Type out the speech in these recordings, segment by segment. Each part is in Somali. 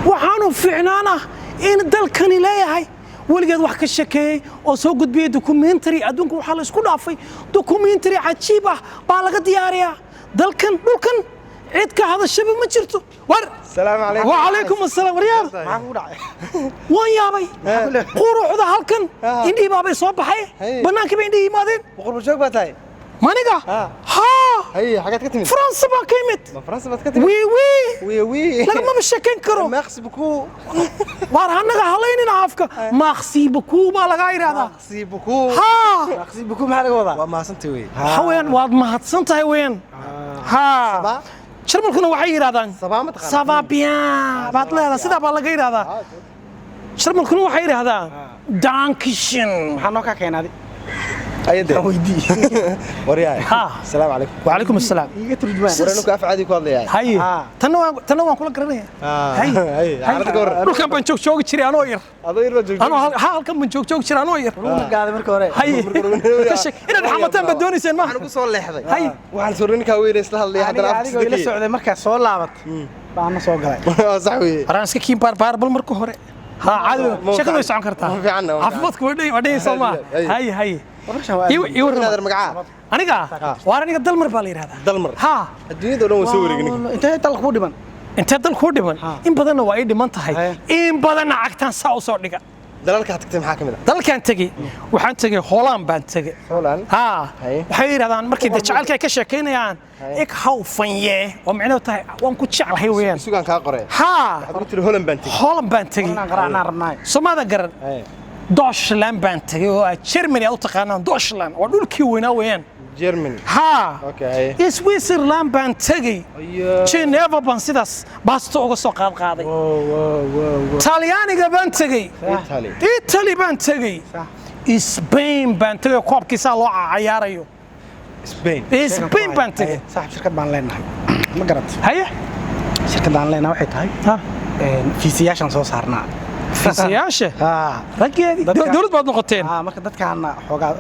Waxaanu fiicnaan ah in dalkani leeyahay weligeed wax ka shekeeyey oo soo gudbiyey documentary. Adduunka waxaa la isku dhaafay, documentary cajiib ah baa laga diyaariyaa dalkan. Dhulkan cid ka hadashaba ma jirto. War! السلام عليكم. وعليكم السلام. Waryaab! Maxaa kugu dhacay? Waan yaabay quruxda halkan. Indhihii baabay soo baxay. Hey. Bannaankii bay indhihii yimaadeen. Boqor joog baa tahay. Maniga? Haa. Hay, xagaad ka timid? Faransa baan ka imid. Ma Faransa baad ka timid? Oui, oui. Oui, oui. Lagamaba sheekayn karo. Merci beaucoup. Waar, annaga halaynina afka. Merci beaucoup baa lagaa yidhahdaa. Merci beaucoup. Haa. Merci beaucoup maxaa laga wadaa? Waa mahadsantahay wey. Waxa weeyaan waad mahadsan tahay weeyaan. Haa, Jarmalkuna waxay yidhahdaan Ça va ma taqaanaa? Ça va bien baad leedahay, sidaa baa laga yidhahdaa. Jarmalkuna waxay yidhahdaan danke schön. Maxaa noo kaa keenay adi? Ayade. Weydii. Waryahay. Ha. السلام عليكم. وعليكم السلام. Iiga turjumaan. War, ninku af caadi ku hadlayaa. Haye. Tanna waan kula garanaya. Haye. Haye, xaaladda ka waran? Dhulkan baan joog joogi jiray anoo yar. Adoo yar baa joogtay. Anoo ha, halkan baan joog joogi jiray anoo yar. Runa gaaday marka hore. Haye. Ka sheeg inaad xamataan baad doonayseen, Waxaan maaha? ugu soo leexday. Haye. Waxaan soo ninkaa weyne isla hadlaya haddana Aniga afka adigoo ila sidii. socday markaa soo laabatay baana soo galay. Waa sax weeye. Waraan iska kiin baar bal marka hore. Ha, caadi. Ma Sheekadu way fiican. socon kartaa. Ma fiican, ma fiican. Caafimaadku waa dhan soo maaha? Haye. Haye, haye. Warashan waa Ii warrama. Inaad magacaa? Aniga? Waar, aniga Dalmar baa la yidhahdaa. Dalmar. Haa. Adduunyada oo dhan waa soo wareegay ninka. Intee dalka ku dhiman? Intee dal kuu dhiman? In badanna waa ii dhiman tahay. Haye. In badanna cagtaan saa u soo dhiga. Dalalka aad tagtay maxaa ka mid ah? Dalkaan tegey, waxaan tegey Holland baan tegey. Holland. Haa. Haye. Waxay yidhahdaan markay de jacaylka ay ka sheekaynayaan Haye. "Ik hou van je", oo micnaheedu tahay waan ku jeclahay weeyaan. Sugaan kaa qoray. Haa. Waxaad ku tiri Holland baan tegey. Holland baan tegey. Inaan qaraacnaan rabnaay. Soomaadan garan? Haye. Deutschland baan tegey, oo ah Germany aad u taqaanaan. Deutschland waa dhulkii weynaa weeyaan. Germany. Haa. Okay. Switzerland baan tegey. Ayo. Geneva baan sidaas baasto uga soo qaadqaaday. Talyaaniga baan tegey. Italy. Italy baan tegey. Spain baan tegey oo koobkiisaa loo cayaarayo. Spain. Spain baan tegey. Saaxib, shirkad baan leenahay, ma garat? Haye. Shirkadaan leenahay waxay tahay Ha. Fiisayaashaan soo saarnaa. Fiisayaasha? Haa. Raggeedii dowlad baad noqoteen. Haa, marka dadkaana xoogaa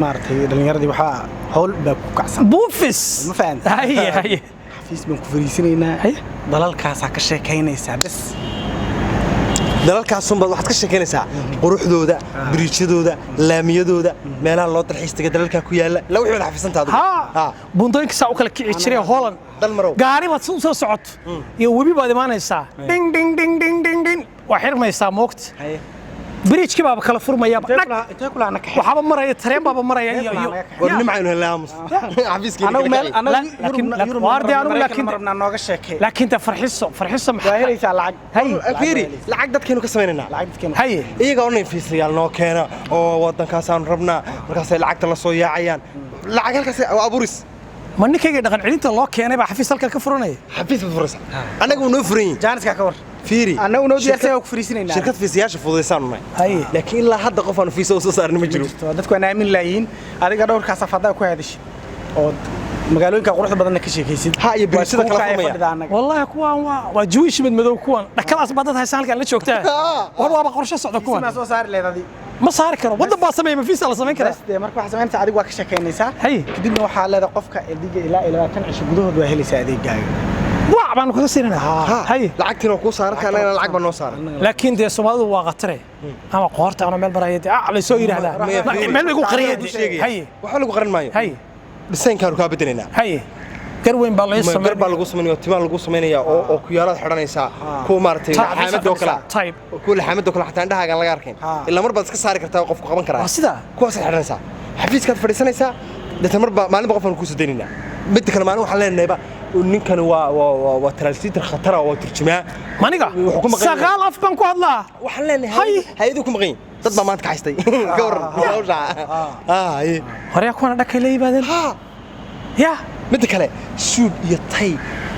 maaragtay dhallinyaradii waxaa hawl baa ku kacsan. Buufis. Ma fahanti? Haye, haye. Xafiis baan ku fariisanaynaa. Haye. Dalalkaasaa ka sheekaynaysaa bes. Dalalkaasun baad waxaad ka sheekeynaysaa quruxdooda, biriijyadooda, laamiyadooda, meelaha loo dalxiis taga dalalkaa ku yaalla la wixii baad xafisantaa adigu. Haa, buundooyinka saa u kala kici jiray Holland. Dalmarow. Gaari baad si u soo socoto iyo webi baad imaanaysaa, ding ding ding ding ding ding, waa xirmaysaa moogta. Haye. Biriijkii baaba kala furmayaaba, dhag. Intee kulaha na kaxay? Waxaaba maraya tareen baaba maraya iyo War, nimcaynu helnay, aamus xafiiskiina Anagu kala meel kacay. anagu Laakiin waardi anigu laakiin rabnaa nooga sheekay. Laakiin ta farxiso, farxiso Waa maxaa? helaysaa lacag. Haye. Fiiri, lacag dadkaynu ka samaynaynaa. Lacag dadkeenu. Haye. Iyaga odhanay fiisayaal noo keena oo waddankaasaanu rabnaa, markaasay lacagta la soo yaacayaan, lacag halkaas waa abuuris. Ma ninkayga dhaqan celinta loo keenay baa xafiis halkan ka furanaya? Xafiis baad furaysaa, annaga wuu noo furan yihin. Jaaniska ka war. Fiiri. Annagu noo diyaarsan waa ku fariisinaynaa. Shirkad fiisayaasha fududaysaanu nahay. Haye. Laakiin ilaa hadda qof aanu fiisa u soo saarin ma jiro. Jirto dadku aan aamin laayiin adiga dhowrkaas afadaa ku hadashay oo magaalooyinka quruxda badanna ka sheekaysid. Ha, iyo biriijyada kala furmaya. Fadhida annaga. Wallahi kuwaan waa Jewish mid madow, kuwan dhakadaas baa dad haysan halkan la joogtaa. War, waaba qorshe socda kuwan. Fiisa soo saari leed adi? Ma saari karo, waddan baa sameeya, ma fiisa la samayn karaa? Bas dee, marka waxaa samaynaysaa adigu waa ka sheekaynaysaa. Haye. Kadibna waxaa leedahay qofka adiga ilaa iyo 20 cisho gudahood waa helaysaa adeegaaga. Wac baanu kaga siinanaa. Haye. Lacagtiina waa kuu saaran tahay, annagana lacag baa noo saaran. Laakiin dee Soomaalidu waa khatare, ama qoorta ama meel maraya dee ah laysoo yidhaahdaa. Maya, fiiri. Meel bay ku qariyeen. Sheegaya. Haye. Waxba lagu qaran maayo. Haye. Dhisaynkaanu kaa bedelaynaa. Haye, gar weyn baa loo gar baa sameynaya. Lagu samaynaya, timaa lagu samaynaya oo kuyaalaad xidhanaysaa, kuwa maaragtay laxaamadoo kale. Type. Kuwa laxaamadoo kale xataa indhahaagaan laga arkayn. Ilaa mar baad iska saari kartaa oo qofku qaban karaa. Waa sidaa. Kuwaasaad xidhanaysaa, xafiiskaad fadhiisanaysaa, deetna marba maalinba qofaan kusoo daynaynaa. Midda kale, maalin waxaan leenahayba ninkani waa translator khatara, waa turjumaa. Maniga? Wuxuu ku maqan yahay. Sagaal af baan ku hadlaa. Waxaan leenahay Hay. hay-aduu ku maqan yihin, dad baa maanta kaxaystay, ka warran hawsha? Haye. Horyaa, kuwana dhakay la yimaadeen. Ha. Ya. Midda kale, suud iyo tay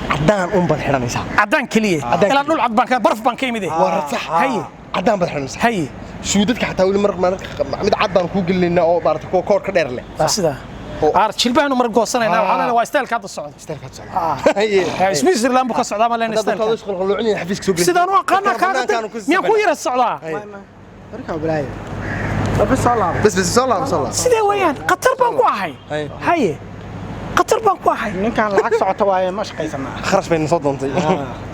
caddaan un baad xidhanaysaa. Caddaan keliya? Caddaan Ilaa keliya. Dhul cad baan ka, baraf baan ka imid. Waa ratsax. Haye. Caddaan baad xidhanaysaa. Haye. Suudadka xataa weli mar mararka mid cad baan kuu gelinaynaa oo maarata kuwa koor ka dheer leh. Waa sidaa. Aar jilbahaanu mar goosanaynaa, waxaan leenahay waa style-ka hadda socda. Style-ka socda. Haye. Switzerland buu ka socdaa ma leenahay Haddaad style-ka. dadka isqalqaloocinaya xafiiska soo gelin. Sidaan u aqaanaa kaaga Banaankaanu ku miyaan ku yara socdaa? Warkaa balaayo. Bas soo laabo. Bas bas, soo laabo, soo laabo. Sidee weeyaan? Khatar baan ku ahay. Haye. Haye, khatar baan ku ahay. Ninkan lacag socota waaye, ma shaqaysanaa. Kharash bayna soo doontay.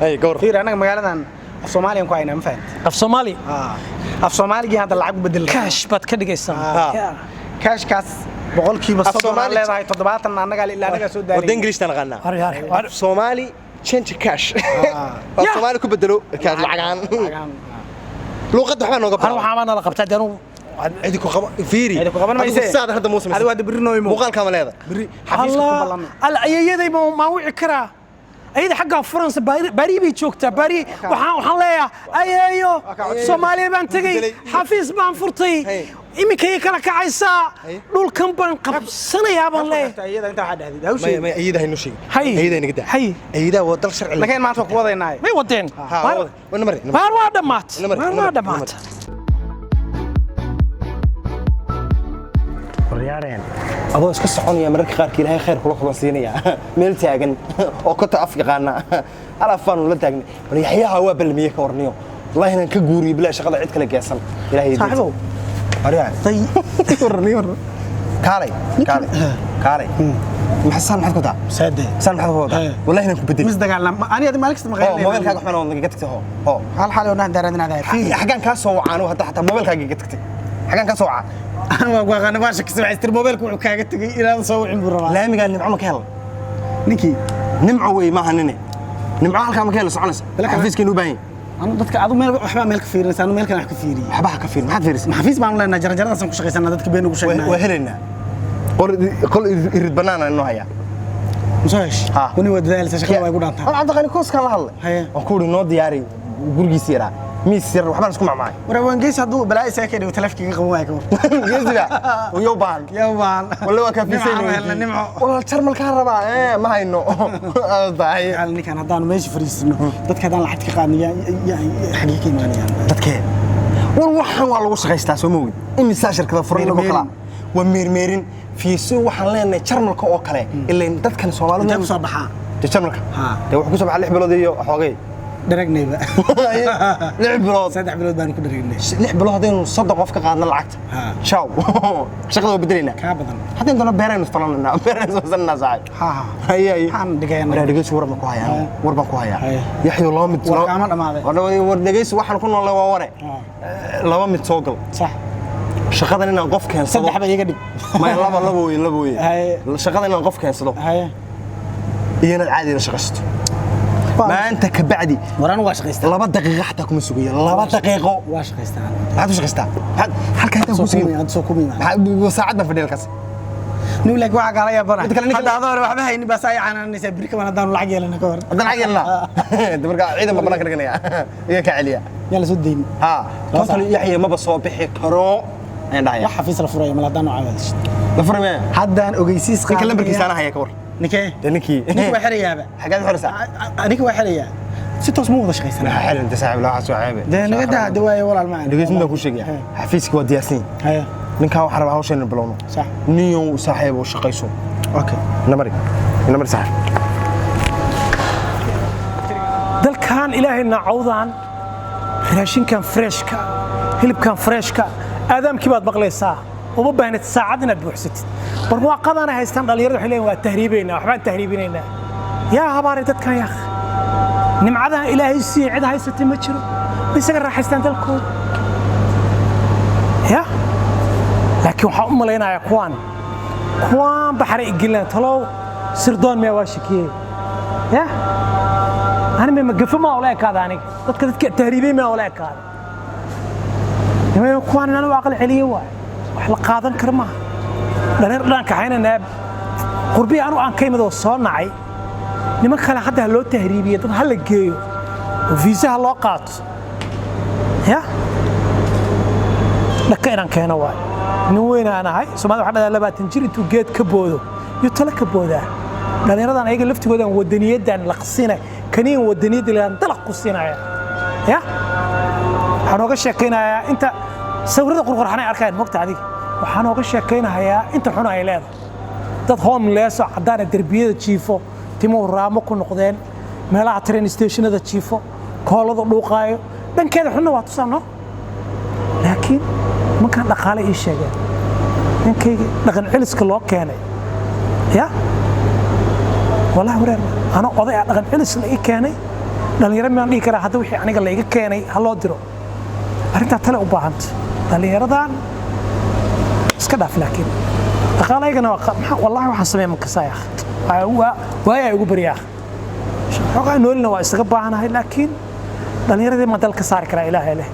Haye, gawar. Fiir, anaga magaaladan Af Soomaaliyan ku haynaa, ma fahanti? Af Soomaali. Af Soomaaligii hadda lacag u bedel. Cash baad ka dhigaysaa. Cashkaas boqolkiiba Af 30 aad Soomaali- leedahay, 70 annagaa ilaa annagaa soo Wadda daalay. English tan aqaanaa. Har har har. Soomaali change cash. Waa Yeah. Soomaali ku bedelo kaas lacagaan. Luuqadda waxbaa nooga Har baran. waxaa nala qabtaa dee anugu. Cidi ku qaba fiiri. Cidi ku qaban Adigu mayse. saada hadda muusa. Adigu hadda berri noo imo. Muuqaalkaa ma leedahay? Berri xafiiska ku Allah ballanno. Alla, ayeeyaday ma wici karaa? Ayada xagga France, Bari bay joogtaa, Bari. Waxaan leeyahay, ayeeyo, Soomaaliya baan tegey, Bedelay. xafiis baan furtay, Hey. iminkay kala kacaysaa, Hey. dhulkan baan qabsanayaa baan leeyahay. Iyada intaa waxaa dhahdid Maya, hawsheeda. maya, ayada haynu sheegin. Hay. Ayada inaga daa. Hay. Ayada waa dal sharci leh. Laakiin maanta waa ku wadaynaa. May wadeen. Ha, waa wada. Waa namari, namari. Waar waa dhammaat. Namari, Waar waa namari, dhammaat. Waryaareen, adoo iska soconaya mararka qaarka Ilaahay khayr kula kulan siinaya meel taagan oo kota af yaqaana hal af baanu la taagnay. Bal Yaxyaha waa balmiye ka warniyo, wallahi inaan ka guuriyo bilaa shaqada cid kale geesan Ilaahay. Saaxiibow. Waryaar, Warni war. Kaalay, kaalay, kaalay. Maxaa saan maxaad ku taa? Saade. Saan maxaad ku wadaa? Wallahi inaan ku bedeli. Mis dagaalna ani adi maalin kasta Oo maqayn. moobilkaaga waxbaan oo naga tagtay. Ho ho. Hal xal oo dhan daaradinaada. Xaggaan kaa soo wacaan hadda, xataa moobilkaaga iga tagtay. Xaggaan kaa soo wacaa? Waa waaqana, waa shakisa, waxay istir moobilka wuxuu kaaga tagay ilaa soo wicin buu rabaa. Laamigaa Nimco ma ka hel? Ninkii. Nimco wey maaha nine. Nimco halkaa ma ka helo soconaysa? Xafiiskaynu u baahan yahay. Anu dadka adu meel waxbaa meel ka fiirinaysa, anu meel kale wax ka fiiriyay. Waxba ha ka fiirin. Maxaad fiirisay? Xafiis baanu leenahay, jaranjaradaasaan ku shaqaysanaa, dadka been ugu sheegnaa. Waa helaynaa. Qol qol irid bannaan inoo hayaa. Musoo hesh. Ha. Wani waa dadaalaysa, shaqada waa igu dhaantaa. Hal Cabdiqani kooskaan la hadlay. Haye. Waan ku uri noo diyaari gurigiisa yaraa, miis yar, waxbaan isku macmacay. War wangeys hadduu balaa isaga ka dhigo taleefkiga qaban waaya ka war. Geesiga iyo baan. Yaa baan. Walla waa kaafisay. Nimco helna, nimco. Walaal, jarmalkaa rabaa ma hayno. Tahay. Yaal, ninkan haddaanu meesha fariisino, dadka haddaan lacagta ka qaadno, yaa xagee ka imaanayaan? Dadkee war, waxaan waa lagu shaqaystaa, soo ma ogid? Imisaa shirkada furan inagoo Meermeerin. kala waa meermeerin fiiso. Waxaan leenahay jarmalka oo kale ilayn dadkan Soomaalidu. Intee ku soo baxaa? Dee jarmalka. Ha. Dee wuxuu ku soo baxaa 6 bilood iyo xoogay. Dharagnayba. 6 bilood. 3 bilood baanu ku dharagnay. 6 bilood haddaynu 30 qof ka qaadno lacagta. Ha. Shaw, shaqada waa bedelaynaa. Kaa badan. Haddaynu doono beeraynu falananaa, beeraynu soosananaa, saaxiib. Ha ha. Haye, haye. Maxaan dhigaynaa? Waraa dhegeysi, war baan ku hayaa. Haye. War baan ku hayaa. Haye. Yaxyo, laba mid. War kaama dhamaaday. War dhegeysi, waxaan ku noolnay waa ware. Ha. Laba mid soo gal. Sax. Shaqadan inaan qof keensado. Saddex ba iga dhig. Maya, laba, laba wey, laba wey. Haye. Shaqadan inaan qof keensado Haye. iyo inaad caadi la shaqaysato maanta ka bacdi. War anu waa shaqaystaa. 2 daqiiqo xataa kuma sugayo, 2 daqiiqo. Waa shaqaystaa. Maxaad u shaqaystaa? Maxaad halkaa intaan Soo ku sugay? kuma, soo kuma. Maxaa saacad baan fadhiya halkaas? Nin laakiin waxaa kaala yaabana. Mid kale ninka- Hadda adoo hore waxba haynin baa saa i canaanaysaa, biri kaban haddaanu lacag yeelana ka hor. Haddaan lacag yeelnaa de markaa ciidan baan banaanka dhiganaya, iga ka celiya. Yaa la soo deynin. Ha, total Yaxya maba soo bixi karo ayaan dhahaya. Wax xafiis la furaya mal haddaanu caawadish. La furi maya. Haddaan ogeysiis Ninka lambarkiisa anaa haya, ka war. Ninkee? Dee ninkii. Ninka waa xirayaaba. Xaggaad u xiraysaa? Ninka waa xirayaa. Si toos ma wada shaqaysanaa. Maxaa xiran de saaxiib? Waxaas waa ceebe. Dee naga daa de waaye walaal macaan. Dhegeysi, midaan kuu sheegaya, xafiiska waa diyaarsan yahay. Haye. Ninkaa waxaan rabaa hawsha inaan bilowno. Sax. Ninyow saaxiib oo shaqayso. Okay. Namari, namari, saaxiib. Dalkan Ilaahay nacawdan, raashinkan freshka, hilibkan freshka, aadaamkii baad maqlaysaa, uma baahnid saacad inaad buuxsatid. Barwaaqadana haystaan dhalinyarada, waxay leeyihin waa tahriibaynaa, waxbaan tahriibinaynaa. Yaa habaaray dadkan, yaakh, nimcadaha Ilaahay siiye cid haysatay ma jiro, ma isaga raaxaystaan dalkooda ya. Laakiin waxaan u malaynayaa kuwaan baxray igelinaa talow sirdoon miyaa? Waa shakiyey ya. Ani ma gafo ma ula ekaada aniga dadka tahriibay ma ula ekaada. Nimanka kuwaan inaan u aqal celiye waay, wax la qaadan kara maaha. Dhalinyar dhan kaxaynanaa qurbihi anu aan ka imid oo soo nacay, niman kale hadda ha loo tahriibiye, dad ha la geeyo oo fiisaha loo qaato ya dhaka inaan keeno waay. Nin weyn aan ahay. Soomaalida waxaa dhahdaa 20 jir intuu geed ka boodo iyo talo ka boodaa. Dhallinyaradan ayaga laftigoodan wadaniyaddan laqsina kaniin wadaniyadda laan dalaq ku siinaya ya. Waxaan ooga sheekaynayaa inta sawirada qurqurxan ay arkayaan mogta adiga. Waxaan ooga sheekaynayaa inta xun ay leedahay, dad homeless oo caddaana derbiyada jiifo, timuhu raamo ku noqdeen, meelaha train stationada jiifo, koolada dhuuqaayo. Dhankeeda xunna waa tusaano, laakiin nimankan dhaqaale ii sheegeen, ninkayga dhaqan celiska loo keenay ya, wallahi wareer, anoo oday ah dhaqan celis la ii keenay. Dhalinyaro miyaan dhihi karaa hadda wixii aniga layga keenay ha loo diro? Arrintaa tale u baahanta dhallinyaradan iska dhaaf, laakiin dhaqaalaygana waa wallahi waxaan sameeya makasa ya waayaa igu baryaa. Xoogaa noolina waa isaga baahanahay, laakiin dhallinyaradii maan dalka saari karaa? Ilaahay leh.